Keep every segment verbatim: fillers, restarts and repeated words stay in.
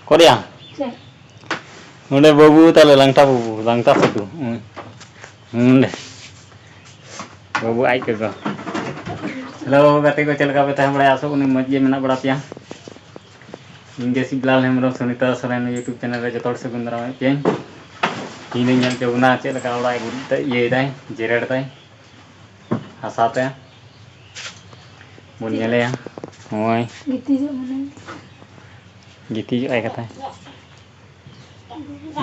ᱠᱚᱨᱮᱭᱟ᱾ ᱪᱮᱫ? ᱱᱚᱰᱮ ᱵᱟᱹᱵᱩ ᱛᱟᱞᱮ, ᱞᱟᱝᱴᱟ ᱵᱟᱹᱵᱩ, ᱞᱟᱝᱴᱟ ᱥᱟᱹᱫᱷᱩ᱾ ᱱᱚᱰᱮ ᱵᱟᱹᱵᱩ ᱟᱡ ᱜᱚᱜᱚ᱾ ᱦᱮᱞᱳ ᱜᱟᱛᱮ ᱠᱚ, ᱪᱮᱫ ᱞᱮᱠᱟ ᱯᱮ ᱛᱟᱦᱮᱸ ᱵᱟᱲᱟᱭᱟ? ᱟᱥᱚᱜ ᱠᱟᱹᱱᱟᱹᱧ ᱢᱚᱡᱽ ᱜᱮ ᱢᱮᱱᱟᱜ ᱵᱟᱲᱟ ᱯᱮᱭᱟ᱾ ᱤᱧ ᱜᱮ ᱥᱤᱵᱞᱟᱞ ᱦᱮᱢᱵᱨᱚᱢ, ᱥᱩᱱᱤᱛᱟ ᱥᱚᱨᱮᱱ YouTube channel ᱨᱮ ᱡᱚᱛᱚ ᱦᱚᱲ ᱥᱟᱹᱜᱩᱱ ᱫᱟᱨᱟᱢᱮᱫ ᱯᱮᱭᱟᱹᱧ᱾ ᱛᱤᱦᱤᱧ ᱫᱚᱧ ᱧᱮᱞ ᱦᱚᱪᱚ ᱵᱚᱱᱟ ᱪᱮᱫ ᱞᱮᱠᱟ ᱚᱲᱟᱜ ᱮ ᱜᱩᱨᱤᱡ ᱛᱮ, ᱤᱭᱟᱹᱭ ᱫᱟᱭ, ᱡᱮᱨᱮᱲ ᱫᱟᱭ ᱦᱟᱥᱟ ᱛᱮ᱾ ᱵᱚᱱ ᱧᱮᱞᱮᱭᱟ᱾ ᱱᱚᱜᱼᱚᱭ ᱜᱤᱛᱤᱡᱚᱜ ᱢᱟᱱᱮ ᱜᱤᱛᱤᱡᱚᱜ ᱟᱭ ᱠᱟᱛᱷᱟ᱾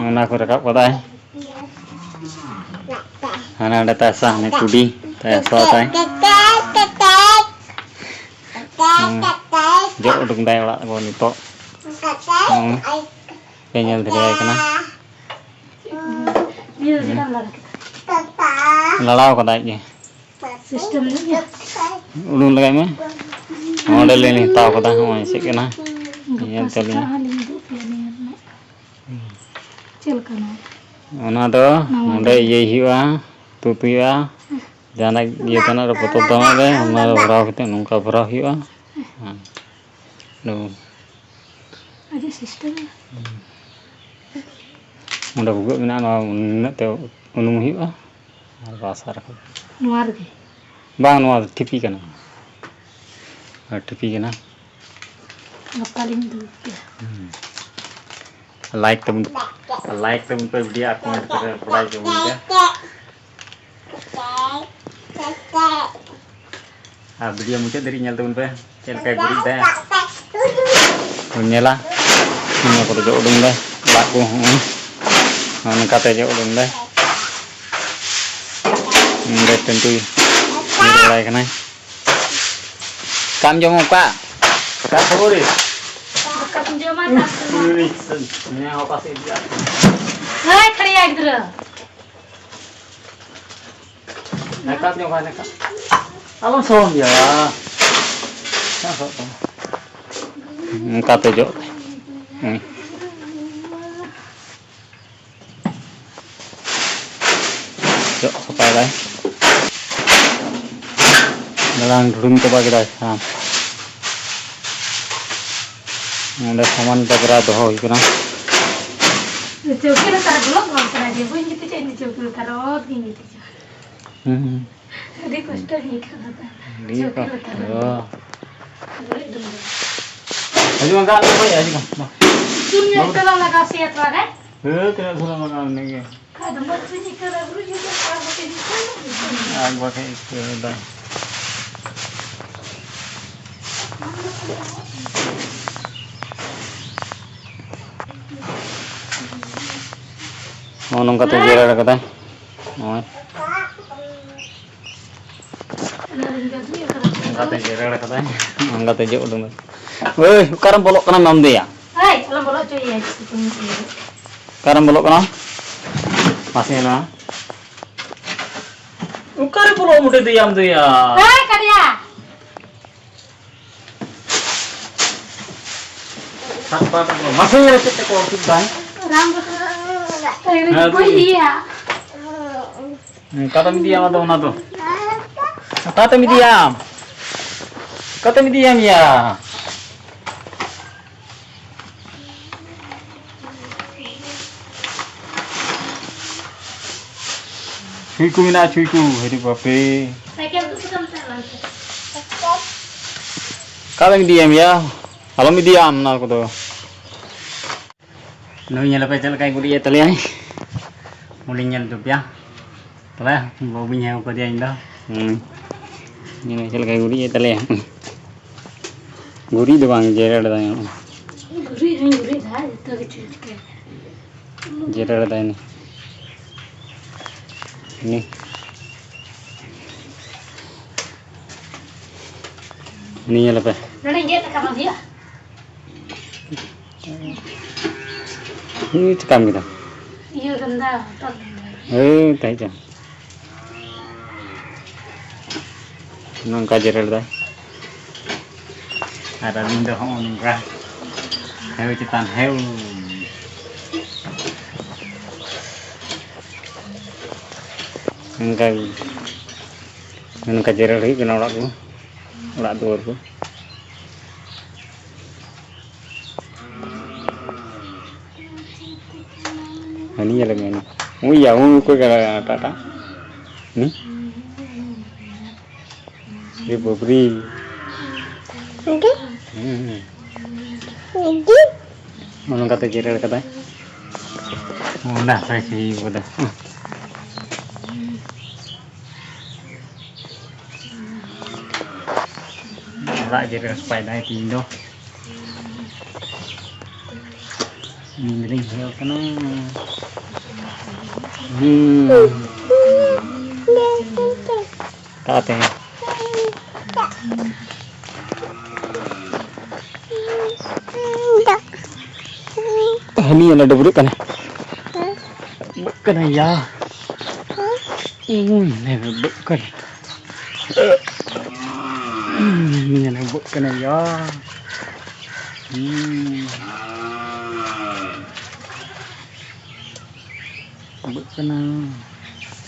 ᱚᱱᱟ ᱠᱚ ᱨᱟᱠᱟᱵ ᱠᱟᱫᱟᱭ᱾ ᱦᱟᱱᱮ ᱚᱸᱰᱮ ᱛᱟᱭ ᱦᱟᱥᱟ, ᱦᱟᱱᱮ ᱠᱩᱰᱤ ᱛᱟᱭ ᱦᱟᱥᱟ ᱛᱟᱭ᱾ ᱦᱩᱸ᱾ ᱡᱚᱜ ᱩᱰᱩᱠ ᱫᱟᱭ ᱚᱲᱟᱜ ᱠᱚ ᱱᱤᱛᱚᱜ᱾ ᱦᱩᱸ᱾ ᱯᱮ ᱧᱮᱞ ᱫᱟᱲᱮᱭᱟᱭ ᱠᱟᱱᱟ᱾ ᱞᱟᱲᱟᱣ ᱠᱟᱫᱟᱭ ᱟᱡ ᱜᱮ᱾ ᱥᱤᱥᱴᱮᱢ ᱧᱚᱜ ᱜᱮᱭᱟ᱾ ᱩᱰᱩᱝ ᱞᱮᱜᱟᱭ ᱢᱮ᱾ ᱚᱸᱰᱮ ᱞᱤᱧ ᱦᱟᱛᱟᱣ ᱠᱟᱫᱟ, ᱱᱚᱜᱼᱚᱭ ᱪᱮᱫ ᱠᱟᱱᱟ᱾ ᱜᱟᱯᱟ ᱧᱮᱞ ᱛᱟᱞᱤᱧ᱾ ᱥᱮᱛᱟᱜ ᱦᱟᱸᱜ ᱞᱤᱧ ᱩᱫᱩᱜ ᱟᱯᱮᱭᱟ ᱱᱤᱭᱟᱹ ᱨᱮᱱᱟᱜ᱾ ᱪᱮᱫ ᱞᱮᱠᱟ ᱱᱚᱣᱟ? ᱚᱱᱟ ᱫᱚ ᱱᱟᱣᱟ ᱱᱚᱰᱮ ᱫᱚ᱾ ᱤᱭᱟᱹᱭ ᱦᱩᱭᱩᱜᱼᱟ, ᱛᱩᱫ ᱦᱩᱭᱩᱜᱼᱟ᱾ ᱡᱟᱦᱟᱱᱟᱜ ᱤᱭᱟᱹ ᱛᱟᱱᱟᱜ ᱨᱮ ᱵᱚᱛᱚᱨ ᱛᱟᱱᱟᱜ ᱨᱮ ᱚᱱᱟ ᱨᱮ ᱵᱷᱚᱨᱟᱣ ᱠᱟᱛᱮ ᱱᱚᱝᱠᱟ ᱵᱷᱚᱨᱟᱣ ᱦᱩᱭᱩᱜᱼᱟ᱾ ᱦᱮᱸ᱾ ᱟᱹᱰᱤ ᱥᱤᱥᱴᱮᱢ᱾ ᱚᱸᱰᱮ ᱵᱷᱩᱜᱟᱹᱜ ᱢᱮᱱᱟᱜᱼᱟ, ᱱᱚᱣᱟ ᱱᱩᱱᱟᱹᱜ ᱛᱮ ᱩᱱᱩᱢ ᱦᱩᱭᱩᱜᱼᱟ᱾ ᱟᱨ ᱵᱟᱥ ᱟᱨ ᱱᱚᱣᱟ ᱨᱮᱜᱮ? ᱵᱟᱝ, ᱱᱚᱣᱟ ᱫᱚ ᱴᱷᱤᱯᱤ ᱠᱟᱱᱟ᱾ ᱟᱨ ᱴᱷᱤᱯᱤ ᱠᱟᱱᱟ᱾ ᱜᱟᱯᱟ ᱞᱤᱧ ᱩᱫᱩᱜ ᱟᱯᱮᱭᱟ᱾ ᱦᱩᱸ᱾ ᱞᱟᱭᱤᱠ ᱛᱟᱵᱚᱱ, ᱞᱟᱭᱤᱠ ᱛᱟᱵᱚᱱ ᱯᱮ ᱵᱷᱤᱰᱤᱭᱳ ᱟᱨ ᱠᱚᱢᱮᱱᱴ ᱠᱟᱛᱮ ᱵᱟᱲᱟᱭ ᱦᱚᱪᱚ ᱵᱚᱱ ᱯᱮ᱾ ᱟᱨ ᱵᱷᱤᱰᱤᱭᱳ ᱢᱩᱪᱟᱹᱫ ᱫᱷᱟᱹᱨᱤᱡ ᱧᱮᱞ ᱛᱟᱵᱚᱱ ᱯᱮ, ᱪᱮᱫ ᱞᱮᱠᱟᱭ ᱜᱩᱨᱤᱡ ᱫᱟ᱾ ᱵᱚᱱ ᱧᱮᱞᱟ, ᱱᱚᱣᱟ ᱠᱚᱨᱮ ᱡᱚᱜ ᱩᱰᱩᱝ ᱫᱟᱭ, ᱫᱟᱜ ᱠᱚ, ᱦᱚᱸᱜᱼᱚᱭ ᱱᱚᱝᱠᱟᱛᱮ ᱡᱚᱜ ᱩᱰᱩᱝ ᱫᱟᱭ᱾ ᱱᱚᱸᱰᱮ ᱴᱟᱺᱰᱤ ᱧᱤᱨ ᱵᱟᱲᱟᱭ ᱠᱟᱱᱟᱭ᱾ ᱚᱠᱟᱢ ᱡᱚᱢᱟ, ᱚᱠᱟ? ᱚᱠᱟ ᱠᱷᱚᱵᱚᱨ ᱨᱮ? ᱫᱟᱠᱟᱢ ᱡᱚᱢᱟ, ᱛᱟᱨᱯᱚᱨᱮ ᱱᱤᱭᱟᱹ ᱦᱚᱸ ᱚᱠᱟ ᱥᱮᱫ ᱤᱫᱤᱭᱟ? ᱦᱟᱹᱭ, ᱠᱷᱟᱲᱭᱟ ᱜᱤᱫᱽᱨᱟᱹ᱾ ᱱᱮᱠᱟᱛ ᱧᱚᱜ ᱵᱟᱭ ᱱᱮᱠᱟᱛ᱾ ᱟᱞᱚᱢ ᱥᱚᱦᱚᱢ ᱜᱮᱭᱟ᱾ ᱵᱟᱝ ᱥᱚᱦᱚᱜ ᱛᱟᱢᱟ᱾ ᱚᱱᱠᱟᱛᱮ ᱡᱚᱜ ᱛᱟᱭ᱾ ᱦᱮᱸ᱾ ᱡᱚᱜ ᱥᱟᱯᱷᱟᱭ ᱫᱟᱭ᱾ ᱫᱟᱬᱟᱱ ᱰᱷᱩᱲᱩᱢ ᱪᱟᱵᱟ ᱠᱮᱫᱟᱭ ᱥᱟᱱᱟᱢ᱾ ᱱᱚᱰᱮ ᱥᱟᱢᱟᱱ ᱵᱟᱜᱽᱨᱟ ᱫᱚᱦᱚ ᱦᱩᱭ ᱠᱟᱱᱟ᱾ ᱪᱟᱹᱣᱠᱤ ᱞᱟᱛᱟᱨ ᱨᱮ ᱵᱚᱞᱚᱜ ᱵᱟᱝ ᱥᱟᱱᱟ ᱡᱮ ᱵᱟᱹᱧ ᱜᱤᱛᱤᱡᱟ, ᱤᱧ ᱫᱚ ᱪᱟᱹᱣᱠᱤ ᱞᱟᱛᱟᱨ ᱨᱮ ᱚᱛ ᱜᱤᱧ ᱜᱤᱛᱤᱡᱟ᱾ ᱦᱩᱸ᱾ ᱟᱹᱰᱤ ᱠᱚᱥᱴᱚ ᱜᱮ ᱟᱹᱭᱠᱟᱹᱜ ᱠᱟᱱᱟ᱾ ᱟᱹᱰᱤ ᱪᱟᱹᱣᱠᱤ ᱠᱚᱥᱴᱚ᱾ ᱞᱟᱛᱟᱨ ᱨᱮ᱾ ᱦᱤᱡᱩᱜ ᱢᱮ, ᱜᱟᱱ ᱫᱚ ᱦᱤᱡᱩᱜ ᱢᱮ᱾ ᱥᱩᱱ ᱧᱚᱜ ᱛᱮᱞᱟᱝ ᱞᱟᱜᱟᱣ ᱥᱮᱭᱟ ᱛᱷᱚᱲᱟ ᱜᱟᱱ᱾ ᱦᱮᱸ, ᱛᱤᱱᱟᱹᱜ ᱥᱩᱱᱩᱢ ᱞᱟᱜᱟᱣ ᱤᱱᱟᱹᱜᱮ᱾ ᱠᱷᱟᱡ ᱫᱚ ᱢᱚᱡᱽ ᱜᱤᱧ ᱟᱹᱭᱠᱟᱹᱣ ᱫᱟ, ᱵᱩᱨᱩ ᱧᱮᱞ ᱛᱮ ᱟᱨ ᱵᱟᱠᱷᱟᱡ ᱟᱹᱭᱠᱟᱹᱣ ᱫᱟ᱾ ᱟᱨ ᱵᱟᱠᱷᱟᱡ ᱟᱹᱭᱠᱟᱹᱣ ᱫᱟ᱾ ᱱᱚᱜᱼᱚ ᱱᱚᱝᱠᱟ ᱛᱮ ᱡᱮᱨᱮᱲ ᱠᱟᱫᱟᱭ᱾ ᱱᱚᱜᱼᱚᱭ᱾ ᱚᱱᱠᱟᱛᱮ ᱡᱮᱨᱮᱲ ᱠᱟᱫᱟᱭ, ᱚᱱᱠᱟᱛᱮ ᱡᱚᱜ ᱩᱰᱩᱝ ᱫᱟᱭ᱾ ᱳᱭ, ᱚᱠᱟᱨᱮᱢ ᱵᱚᱞᱚᱜ ᱠᱟᱱᱟ ᱢᱟᱢ ᱫᱮᱭᱟ? ᱦᱮᱭ, ᱟᱞᱚᱢ ᱵᱚᱞᱚ ᱦᱚᱪᱚᱭᱮᱭᱟ, ᱪᱤᱠᱟᱹ ᱠᱚ ᱢᱮᱱᱟ᱾ ᱚᱠᱟᱨᱮᱢ ᱵᱚᱞᱚᱜ ᱠᱟᱱᱟ? ᱢᱟᱥᱮ ᱧᱮᱞ ᱢᱮ᱾ ᱚᱠᱟᱨᱮ ᱵᱚᱞᱚᱜ ᱢᱩᱴᱮ ᱫᱮᱭᱟᱢ ᱫᱮᱭᱟ? ᱦᱮᱭ, ᱠᱟᱨᱭᱟ᱾ ᱥᱟᱵ ᱯᱟᱴ ᱠᱚ᱾ ᱢᱟᱥᱮ ᱧᱮᱞ ᱪᱮᱫ ᱛᱮᱠᱚ ᱚᱨ ᱠᱮᱫ ᱛᱟᱭ? ᱨᱟᱢ ᱫᱚ ᱦᱮᱸ, ᱚᱠᱚᱭ ᱫᱤ᱾ ᱤᱭᱟᱹ? ᱦᱮᱸ, ᱚᱠᱟᱛᱮᱢ ᱤᱫᱤᱭᱟ ᱚᱱᱟ ᱫᱚ, ᱚᱱᱟ ᱫᱚ? ᱚᱠᱟᱛᱮᱢ ᱤᱫᱤᱭᱟᱢ? ᱚᱠᱟᱛᱮᱢ ᱤᱫᱤᱭᱟᱢ ᱭᱟ? ᱪᱷᱩᱭ ᱠᱚ ᱢᱮᱱᱟᱜᱼᱟ, ᱪᱷᱩᱭ ᱠᱚ᱾ ᱦᱟᱭᱨᱮ ᱵᱟᱯᱨᱮ᱾ ᱥᱟᱭᱠᱮᱞ ᱠᱚ ᱥᱟᱠᱟᱢ ᱛᱟᱦᱮᱸ ᱞᱮᱱ ᱛᱟᱦᱮᱸᱫ᱾ ᱚᱠᱟᱨᱮᱢ ᱤᱫᱤᱭᱟᱢ ᱭᱟ? ᱟᱞᱚᱢ ᱤᱫᱤᱭᱟᱢ ᱚᱱᱟ ᱠᱚᱫᱚ᱾ ᱱᱩᱭ ᱧᱮᱞ ᱯᱮ ᱪᱮᱫ ᱞᱮᱠᱟᱭ ᱜᱩᱨᱤᱡ ᱮᱫ ᱛᱟᱞᱮᱭᱟᱭ᱾ ᱩᱱᱤ ᱧᱮᱞ ᱦᱚᱪᱚ ᱯᱮᱭᱟ᱾ ᱛᱚᱵᱮ ᱵᱟᱹᱵᱩᱧ ᱦᱮᱣ ᱠᱟᱫᱮᱭᱟ ᱤᱧ ᱫᱚ᱾ ᱦᱩᱸ᱾ ᱧᱮᱞ ᱢᱮ ᱪᱮᱫ ᱞᱮᱠᱟᱭ ᱜᱩᱨᱤᱡ ᱮᱫ ᱛᱟᱞᱮᱭᱟ᱾ ᱜᱩᱨᱤᱡ ᱫᱚ ᱵᱟᱝ, ᱡᱮᱨᱮᱲ ᱫᱟᱭ᱾ ᱜᱩᱨᱤᱡ ᱦᱚᱸᱧ ᱜᱩᱨᱤᱡ ᱫᱟ, ᱡᱚᱛᱚ ᱠᱤᱪᱷᱩ ᱪᱤᱠᱟᱹᱭᱟ᱾ ᱡᱮᱨᱮᱲ ᱫᱟᱭ ᱱᱩᱭ᱾ ᱱᱩᱭ᱾ ᱱᱤᱭᱟᱹ ᱞᱮᱯᱮ᱾ ᱱᱚᱰᱮᱧ ᱜᱮᱫ ᱞᱮᱠᱷᱟᱱ ᱵᱟᱝ ᱦᱩᱭᱩᱜᱼᱟ? ᱦᱩᱸ, ᱪᱤᱠᱟᱢ ᱠᱮᱫᱟ? ᱤᱭᱟᱹ ᱜᱟᱱᱫᱟ, ᱦᱚᱴᱚᱜ ᱜᱟᱱᱫᱟ᱾ ᱦᱮᱸ, ᱛᱟᱦᱮᱸ ᱪᱚ᱾ ᱱᱚᱝᱠᱟ ᱡᱮᱨᱮᱲ ᱫᱟᱭ᱾ ᱟᱨ ᱟᱹᱞᱤᱧ ᱫᱚ ᱦᱚᱸᱜᱼᱚ ᱱᱚᱝᱠᱟ ᱦᱮᱣ ᱪᱮᱛᱟᱱ ᱦᱮᱣ᱾ ᱱᱚᱝᱠᱟ ᱜᱮ᱾ ᱱᱚᱝᱠᱟ ᱡᱮᱨᱮᱲ ᱦᱩᱭᱩᱜ ᱠᱟᱱᱟ ᱚᱲᱟᱜ ᱠᱚ, ᱚᱲᱟᱜ ᱫᱩᱣᱟᱹᱨ ᱠᱚ᱾ ᱩᱱᱤ ᱧᱮᱞᱮ ᱢᱮ, ᱩᱱᱤ᱾ ᱩᱭ ᱭᱟ, ᱩᱱᱤ ᱚᱠᱚᱭ ᱠᱟᱱᱟ ᱴᱟᱴᱟ? ᱩᱱᱤ? ᱮ ᱵᱟᱵᱨᱤ᱾ ᱚᱸᱰᱮ? ᱦᱩᱸ᱾ ᱚᱸᱰᱮ? ᱱᱚᱜᱼᱚ ᱱᱚᱝᱠᱟᱛᱮ ᱡᱮᱨᱮᱲ ᱠᱟᱫᱟᱭ᱾ ᱚᱸᱰᱮ ᱦᱟᱯᱮ ᱥᱤ ᱠᱟᱫᱟ᱾ ᱚᱲᱟᱜ ᱡᱮᱨᱮᱲ ᱥᱟᱯᱷᱟᱭ ᱫᱟᱭ ᱛᱤᱦᱤᱧ ᱫᱚ᱾ ᱤᱧ ᱫᱚᱧ ᱦᱮᱡ ᱠᱟᱱᱟ᱾ ᱦᱩᱸ᱾ ᱛᱟᱛᱮ᱾ ᱦᱟᱹᱱᱤ ᱚᱱᱟ ᱰᱩᱵᱨᱟᱹᱜ ᱠᱟᱱᱟ᱾ ᱰᱩᱵᱨᱟᱹᱜ ᱠᱟᱱᱟ ᱭᱟ᱾ ᱩᱭ, ᱰᱩᱵᱨᱟᱹᱜ ᱠᱟᱱᱟ᱾ ᱩᱭ, ᱰᱩᱵᱨᱟᱹᱜ ᱠᱟᱱᱟ ᱭᱟ᱾ ᱦᱩᱸ᱾ ᱵᱩᱡ ᱠᱟᱱᱟ᱾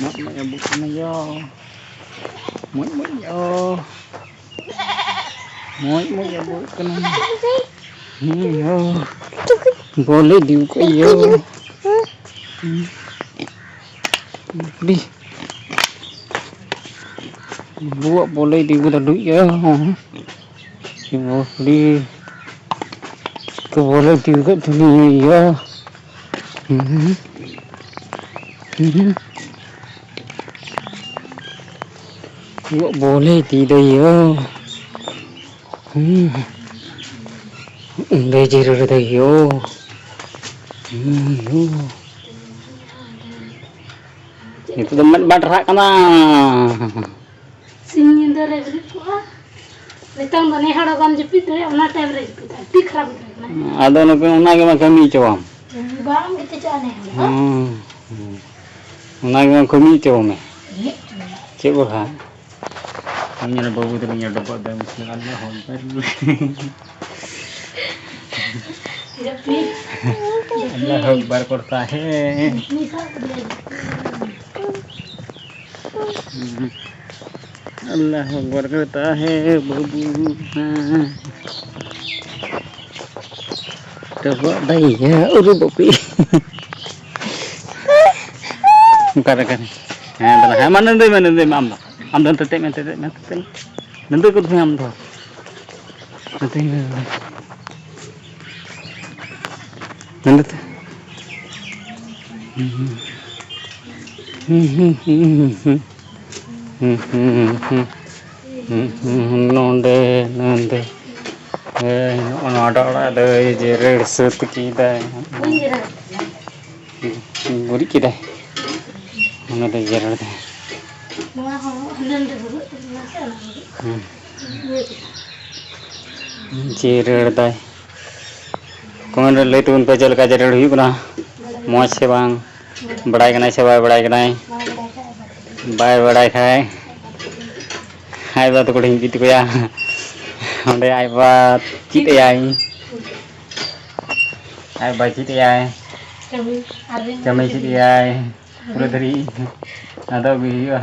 ᱢᱚᱡᱽ ᱢᱚᱡᱽ ᱵᱩᱡ ᱠᱟᱱᱟ ᱭᱚ᱾ ᱢᱚᱡᱽ ᱢᱚᱡᱽ ᱭᱚ᱾ ᱢᱚᱡᱽ ᱢᱚᱡᱽ ᱵᱩᱡ ᱠᱟᱱᱟ᱾ ᱦᱩᱸ ᱭᱚ᱾ ᱵᱚᱞᱮ ᱫᱤᱱ ᱠᱚ ᱭᱚ᱾ ᱦᱩᱸ᱾ ᱟᱹᱰᱤ ᱵᱩᱣᱟᱜ ᱵᱚᱞᱮ ᱫᱤᱱ ᱠᱚ ᱫᱚ ᱰᱩᱡ ᱭᱚ᱾ ᱵᱚᱞᱮ ᱫᱤᱱ ᱠᱚ ᱫᱩᱱᱤᱭᱟᱹ ᱭᱚ᱾ ᱦᱩᱸ᱾ ᱦᱩᱸ᱾ ᱵᱚᱞᱮ ᱛᱤ ᱫᱚ ᱭᱚ᱾ ᱦᱩᱸ᱾ ᱚᱸᱰᱮ ᱡᱤᱨᱟᱹ ᱨᱮᱫᱚ ᱭᱚ᱾ ᱦᱩᱸ, ᱭᱚ᱾ ᱱᱤᱛᱚᱜ ᱫᱚ ᱢᱮᱫ ᱵᱟᱝ ᱴᱟᱨᱦᱟᱜ ᱠᱟᱱᱟ᱾ ᱥᱤᱧ ᱧᱤᱫᱟᱹ ᱨᱮ ᱵᱮᱨᱮᱫ ᱠᱚᱜᱼᱟ᱾ ᱱᱤᱛᱚᱝ ᱫᱚ ᱱᱮ ᱦᱚᱲ ᱦᱚᱸ ᱵᱟᱢ ᱡᱟᱹᱯᱤᱫ ᱫᱟᱲᱮᱭᱟᱜᱼᱟ, ᱚᱱᱟ ᱴᱟᱭᱤᱢ ᱨᱮ ᱡᱟᱹᱯᱤᱫᱟ᱾ ᱟᱹᱰᱤ ᱠᱷᱟᱨᱟᱯ ᱜᱤᱫᱽᱨᱟᱹ ᱠᱟᱱᱟᱭ᱾ ᱟᱫᱚ ᱱᱩᱠᱩ ᱚᱱᱟ ᱜᱮ ᱵᱟᱝ ᱠᱟᱹᱢᱤ ᱦᱚᱪᱚᱣᱟᱢ᱾ ᱵᱟᱢ ᱜᱤᱛᱤᱡᱚᱜᱼᱟ ᱱᱮ ᱦᱚᱲ ᱫᱚ᱾ ᱦᱩᱸ, ᱦᱩᱸ᱾ ᱚᱱᱟ ᱜᱮ ᱵᱟᱝ ᱠᱟᱹᱢᱤ ᱦᱚᱪᱚᱣᱟᱢᱮ᱾ ᱪᱮᱫ ᱵᱟᱠᱷᱟᱱ? ᱧᱮᱞ ᱵᱟᱹᱵᱩ ᱛᱟᱹᱞᱤᱧ ᱰᱚᱵᱚᱜ ᱫᱟᱭ ᱢᱩᱥᱠᱤᱞ, ᱟᱞᱞᱟᱦᱩ ᱟᱠᱵᱟᱨ᱾ ᱡᱟᱹᱯᱤᱫ᱾ ᱟᱞᱞᱟᱦᱩ ᱟᱠᱵᱟᱨ ᱠᱚᱨᱛᱟ ᱦᱮ᱾ ᱡᱟᱹᱯᱤᱫ ᱥᱟᱵ ᱠᱮᱫᱮᱭᱟ, ᱡᱟᱹᱯᱤᱫ᱾ ᱟᱞᱞᱟᱦᱩ ᱟᱠᱵᱟᱨ ᱠᱚᱨᱛᱟ ᱦᱮ ᱵᱟᱹᱵᱩ᱾ ᱰᱚᱵᱚᱜ ᱫᱟᱭ ᱭᱟ, ᱩᱨᱩ ᱵᱟᱹᱯᱤ᱾ ᱚᱠᱟᱨᱮ, ᱚᱠᱟᱨᱮ? ᱦᱮᱸ, ᱫᱮᱞᱟ, ᱦᱮᱸ, ᱢᱟ ᱱᱚᱸᱰᱮ ᱢᱮ, ᱱᱚᱸᱰᱮ ᱢᱮ, ᱟᱢ ᱫᱚ᱾ ᱟᱢ ᱫᱚ ᱱᱚᱛᱮ ᱫᱮᱡ ᱢᱮ, ᱱᱚᱛᱮ ᱫᱮᱡ ᱢᱮ, ᱱᱚᱛᱮ ᱫᱮᱡ ᱢᱮ᱾ ᱱᱚᱸᱰᱮ ᱠᱚᱫᱚ ᱢᱮ ᱟᱢ ᱫᱚ᱾ ᱱᱚᱛᱮ ᱢᱮ, ᱱᱚᱸᱰᱮ᱾ ᱱᱚᱸᱰᱮ ᱛᱮ᱾ ᱦᱩᱸ, ᱦᱩᱸ, ᱦᱩᱸ᱾ ᱦᱩᱸ, ᱦᱩᱸ, ᱦᱩᱸ, ᱦᱩᱸ, ᱦᱩᱸ᱾ ᱦᱩᱸ, ᱦᱩᱸ, ᱦᱩᱸ, ᱱᱚᱸᱰᱮ, ᱱᱚᱸᱰᱮ᱾ ᱮᱭ, ᱱᱚᱜᱼᱚ ᱱᱚᱣᱟ ᱚᱲᱟᱜ ᱫᱚᱭ ᱡᱮᱨᱮᱲ ᱥᱟᱹᱛ ᱠᱮᱫᱟᱭ᱾ ᱜᱩᱨᱤᱡ ᱠᱮᱫᱟᱭ᱾ ᱚᱱᱟ ᱫᱚ ᱡᱮᱨᱮᱲ ᱫᱟᱭ᱾ ᱱᱚᱣᱟ ᱦᱚᱸ ᱦᱟᱸᱰᱮ ᱱᱟᱰᱮ ᱵᱷᱩᱜᱟᱹᱜ ᱛᱟᱦᱮᱱᱟ ᱥᱮ, ᱚᱱᱟ ᱵᱷᱩᱜᱟᱹᱜ ᱦᱩᱸ᱾ ᱤᱭᱟᱹ ᱠᱮᱫᱟ᱾ ᱡᱮᱨᱮᱲ ᱫᱟᱭ᱾ comment ᱨᱮ ᱞᱟᱹᱭ ᱛᱟᱵᱚᱱ ᱯᱮ, ᱪᱮᱫ ᱞᱮᱠᱟ ᱡᱮᱨᱮᱲ ᱦᱩᱭᱩᱜ ᱠᱟᱱᱟ, ᱢᱚᱡᱽ ᱥᱮ ᱵᱟᱝ? ᱵᱟᱲᱟᱭ ᱠᱟᱱᱟᱭ ᱥᱮ ᱵᱟᱭ ᱵᱟᱲᱟᱭ ᱠᱟᱱᱟᱭ? ᱵᱟᱭ ᱵᱟᱲᱟᱭ ᱠᱷᱟᱡ ᱟᱡ ᱵᱟᱵᱟ ᱛᱟᱠᱚ ᱠᱚ ᱴᱷᱮᱱ ᱵᱤᱱ ᱠᱩᱞᱤ ᱠᱚᱣᱟ᱾ ᱵᱟᱭ ᱵᱟᱲᱟᱭ ᱠᱷᱟᱡ ᱟᱡ ᱵᱟᱵᱟ ᱛᱟᱠᱚ ᱴᱷᱮᱱ ᱵᱤᱱ ᱠᱩᱞᱤ ᱠᱚᱣᱟ᱾ ᱚᱸᱰᱮ ᱟᱡ ᱵᱟᱵᱟ ᱪᱮᱫ ᱟᱭᱟᱭ᱾ ᱟᱡ ᱵᱟᱵᱟ ᱪᱮᱫ ᱟᱭᱟᱭ᱾ ᱠᱟᱹᱢᱤ᱾ ᱟᱨ ᱠᱟᱹᱢᱤ ᱪᱮᱫ ᱟᱭᱟᱭ᱾ ᱯᱩᱨᱟᱹ ᱫᱷᱟᱹᱨᱤᱡ ᱟᱫᱚ ᱟᱹᱜᱩᱭ ᱦᱩᱭᱩᱜᱼᱟ᱾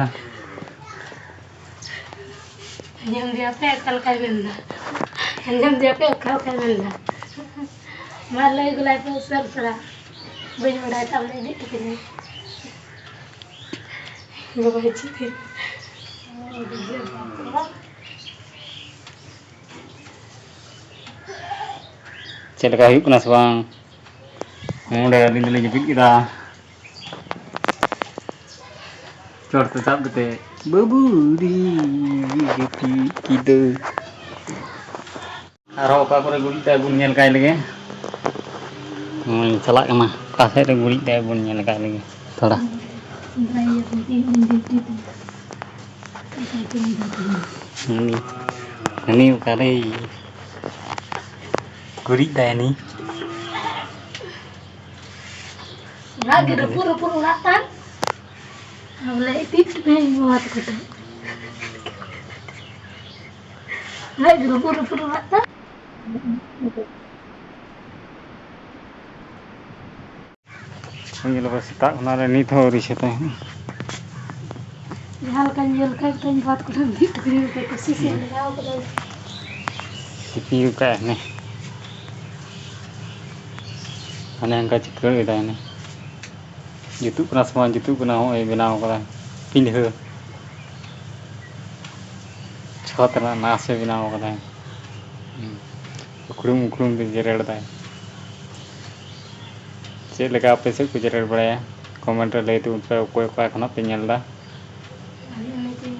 ᱟᱸᱡᱚᱢ ᱫᱮᱭᱟ ᱯᱮ ᱚᱠᱟ ᱞᱮᱠᱟᱭ ᱢᱮᱱᱫᱟ᱾ ᱟᱸᱡᱚᱢ ᱫᱮᱭᱟ ᱯᱮ ᱚᱠᱟ ᱞᱮᱠᱟᱭ ᱢᱮᱱᱫᱟ᱾ ᱢᱟ ᱞᱟᱹᱭ ᱜᱚᱞᱟᱭ ᱯᱮ ᱩᱥᱟᱹᱨᱟ ᱩᱥᱟᱹᱨᱟ᱾ ᱵᱟᱹᱧ ᱵᱟᱰᱟᱭ ᱛᱟᱢ ᱞᱟᱹᱭ ᱤᱫᱤ ᱦᱚᱴᱚ ᱠᱟᱹᱧᱟ᱾ ᱵᱟᱵᱟ ᱦᱤᱡᱩᱜ ᱛᱮ᱾ ᱪᱮᱫ ᱞᱮᱠᱟ ᱦᱩᱭᱩᱜ ᱠᱟᱱᱟ ᱥᱮ ᱵᱟᱝ? ᱱᱚᱰᱮ ᱟᱹᱞᱤᱧ ᱫᱚᱞᱤᱧ ᱡᱟᱹᱯᱤᱫ ᱠᱮᱫᱟ᱾ ᱪᱚᱴ ᱛᱮ ᱥᱟᱵ ᱠᱟᱛᱮ ᱵᱟᱹᱵᱩ ᱨᱮ ᱡᱟᱹᱯᱤᱫ ᱠᱤᱫᱟᱹ᱾ ᱟᱨᱦᱚᱸ ᱚᱠᱟ ᱠᱚᱨᱮ ᱜᱩᱨᱤᱡ ᱛᱟᱭ ᱵᱚᱱ ᱧᱮᱞ ᱠᱟᱭ ᱞᱮᱜᱮ᱾ ᱱᱚᱜᱼᱚᱭ ᱪᱟᱞᱟᱜ ᱠᱟᱱᱟ, ᱚᱠᱟ ᱥᱮᱫ ᱨᱮ ᱜᱩᱨᱤᱡ ᱛᱟᱭ ᱵᱚᱱ ᱧᱮᱞ ᱠᱟᱭ ᱞᱮᱜᱮ ᱛᱷᱚᱲᱟ᱾ ᱦᱟᱹᱱᱤ, ᱦᱟᱹᱱᱤ ᱚᱠᱟᱨᱮ ᱜᱩᱨᱤᱡ ᱫᱟᱭ ᱦᱟᱹᱱᱤ? ᱚᱲᱟᱜ ᱜᱮ ᱨᱟᱹᱯᱩᱫ ᱨᱟᱹᱯᱩᱫ ᱚᱲᱟᱜ ᱛᱟᱢ᱾ ᱵᱚᱞᱮ ᱤᱛᱤᱡ ᱠᱮᱫᱟᱭ ᱵᱟᱵᱟ ᱛᱟᱠᱚ ᱴᱷᱮᱱ᱾ ᱚᱲᱟᱜ ᱜᱮ ᱨᱟᱹᱯᱩᱫ ᱨᱟᱹᱯᱩᱫ ᱚᱲᱟᱜ ᱛᱟᱢ᱾ ᱧᱮᱞ ᱯᱮ, ᱥᱮᱛᱟᱜ ᱠᱷᱚᱱᱟᱜ ᱨᱮ ᱱᱤᱛ ᱦᱚᱸ ᱟᱹᱣᱨᱤ ᱥᱟᱹᱛᱟᱭ᱾ ᱡᱟᱦᱟᱸ ᱞᱮᱠᱟᱧ ᱧᱮᱞ ᱠᱟᱜ ᱛᱟᱹᱧ ᱵᱟᱫ ᱠᱚᱴᱷᱮᱱ ᱵᱷᱤᱛ ᱠᱚ ᱧᱮᱞ ᱠᱟᱜ ᱠᱩᱥᱤ ᱥᱮ ᱞᱟᱜᱟᱣ ᱠᱟᱫᱟᱭ᱾ ᱥᱤᱯᱤ ᱟᱠᱟᱫ ᱦᱟᱱᱮ, ᱦᱟᱱᱮ ᱚᱱᱠᱟ ᱪᱤᱠᱟᱹᱲ ᱠᱮᱫᱟᱭ ᱦᱟᱱᱮ᱾ ᱡᱩᱛᱩᱜ ᱠᱟᱱᱟ ᱥᱮ ᱵᱟᱝ ᱡᱩᱛᱩᱜ ᱠᱟᱱᱟ? ᱦᱚᱸᱜᱼᱚᱭ ᱵᱮᱱᱟᱣ ᱠᱟᱫᱟᱭ ᱯᱤᱸᱰᱷᱟᱹ, ᱪᱷᱚᱛ ᱨᱮᱱᱟᱜ ᱱᱟᱥᱮ ᱵᱮᱱᱟᱣ ᱠᱟᱫᱟᱭ᱾ ᱦᱩᱸ᱾ ᱩᱠᱷᱲᱩᱢ ᱩᱠᱷᱲᱩᱢ ᱛᱮ ᱡᱮᱨᱮᱲ ᱫᱟᱭ᱾ ᱪᱮᱫ ᱞᱮᱠᱟ ᱟᱯᱮ ᱥᱮᱫ ᱠᱚ ᱡᱮᱨᱮᱲ ᱵᱟᱲᱟᱭᱟ? Comment ᱨᱮ ᱞᱟᱹᱭ ᱛᱟᱵᱚᱱ ᱯᱮ, ᱚᱠᱚᱭ ᱚᱠᱟ ᱠᱷᱚᱱᱟᱜ ᱯᱮ ᱧᱮᱞ ᱮᱫᱟ᱾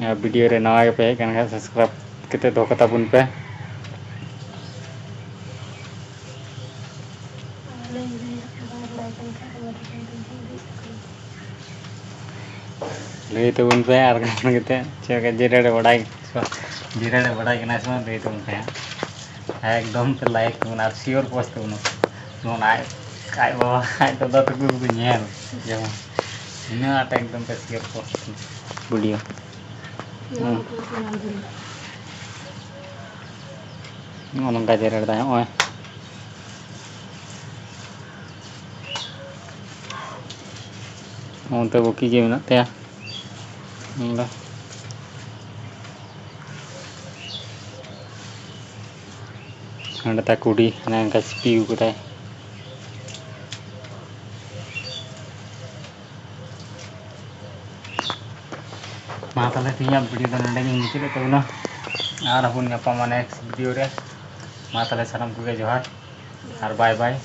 ᱟᱨ video ᱨᱮ ᱱᱟᱣᱟ ᱜᱮᱯᱮ ᱦᱮᱡ ᱟᱠᱟᱱ ᱠᱷᱟᱱ, subscribe ᱠᱟᱛᱮ ᱫᱚᱦᱚ ᱠᱟᱛᱟ ᱵᱚᱱ ᱯᱮ᱾ ᱞᱟᱹᱭ ᱛᱟᱵᱚᱱ ᱯᱮ ᱟᱨ ᱠᱟᱛᱮ ᱪᱮᱫ ᱞᱮᱠᱟ ᱡᱮᱨᱮᱲ ᱵᱟᱲᱟᱭ, ᱡᱮᱨᱮᱲ ᱵᱟᱲᱟᱭ ᱠᱟᱱᱟ ᱥᱮ ᱵᱟᱝ, ᱞᱟᱹᱭ ᱛᱟᱵᱚᱱ ᱯᱮ ᱦᱟᱸᱜ᱾ ᱮᱠᱫᱚᱢ ᱯᱮ like ᱛᱟᱵᱚᱱᱟ ᱟᱨ share post ᱛᱟᱵᱚᱱᱟ᱾ ᱡᱮᱢᱚᱱ ᱟᱡ, ᱟᱡ ᱵᱟᱵᱟ, ᱟᱡ ᱫᱟᱫᱟ ᱛᱟᱠᱚ ᱠᱚ ᱧᱮᱞ, ᱡᱮᱢᱚᱱ ᱩᱱᱟᱹᱜ ᱟᱸᱴ ᱮᱠᱫᱚᱢ ᱯᱮ share post video᱾ ᱦᱩᱸ᱾ ᱱᱚᱜᱼᱚ ᱱᱚᱝᱠᱟ ᱡᱮᱨᱮᱲ ᱫᱟᱭ ᱱᱚᱜᱼᱚᱭ᱾ ᱚᱱᱛᱮ ᱵᱟᱹᱠᱤ ᱜᱮ ᱢᱮᱱᱟᱜ ᱛᱟᱭᱟ᱾ ᱱᱚᱰᱮ᱾ ᱱᱚᱰᱮ ᱛᱟᱭ ᱠᱩᱰᱤ, ᱚᱱᱮ ᱚᱱᱠᱟ ᱥᱤᱯᱤ ᱟᱹᱜᱩ ᱠᱟᱫᱟᱭ᱾ ᱢᱟ ᱛᱟᱦᱞᱮ ᱛᱮᱦᱮᱧᱟᱜ video ᱫᱚ ᱱᱚᱰᱮ ᱜᱤᱧ ᱢᱩᱪᱟᱹᱫᱮᱫ ᱛᱟᱵᱚᱱᱟ᱾ ᱟᱨᱦᱚᱸ ᱵᱚᱱ ᱧᱟᱯᱟᱢᱟ next video ᱨᱮ᱾ ᱢᱟ ᱛᱟᱦᱞᱮ ᱥᱟᱱᱟᱢ ᱠᱚᱜᱮ ᱡᱚᱦᱟᱨ ᱟᱨ bye bye᱾